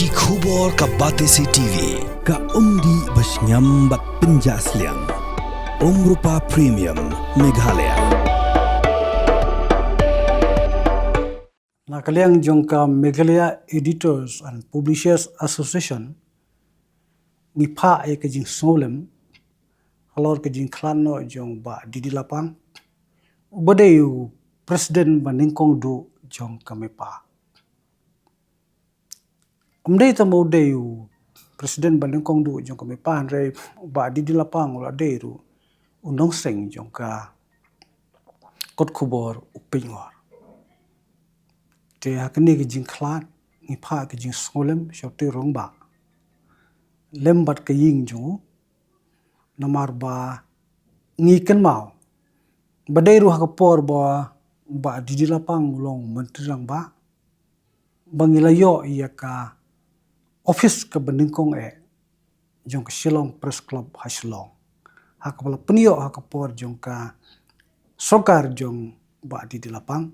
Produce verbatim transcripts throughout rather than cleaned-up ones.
Ki khubor ka Batesi T V, ka umdih bashngiam bad pynjah sliang. Umrupa Premium, Meghalaya. Na ka liang jong ka Meghalaya Editors and Publishers Association, ngi phah ïa ka jingsngewlem halor ka jingkhlad noh jong Bah D D Lapang, uba dei u president ba nyngkong duh jong ka MEPA. Ym dei tang ba u dei u president ba nyngkong duh jong ka MEPA, hynrei Bah D D Lapang u la dei ruh u nongseng jong ka kot khubor u Pynngor. Te ha kane ka jingkhlad ngi phah ka jingsngewlem sha utai u rangbah lem bad ka ïing jong u, namar ba ngi kynmaw ba dei ruh ha ka por ba Bah D D Lapang u long u Myntri Rangbah, ba ngi la ïoh ïa ka office kaba nyngkong eh jong ka Shillong Press Club ha Shillong, ha kaba la pynïoh ha ka por jong ka sorkar jong Bah D D Lapang.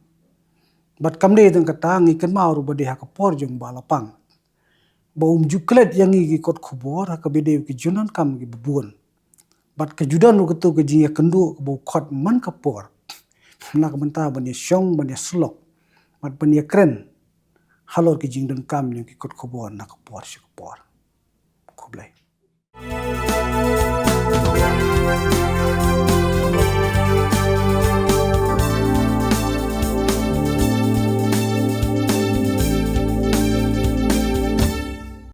Bad kam dei tang kata, ngi kynmaw ruh ba dei ha ka por jong Bah Lapang ba um ju klet ïa ngi ki kot khubor ha kaba dei ki jingdonkam kiba bun. Bad ka ju don ruh katu ka jingïakynduh kaba u khot man ka por na ka bynta ban ïashong, ban ïasyllok bad ban ïakren halor ki jingdonkam jong ki kot khubor na ka por sha ka por. Khublei.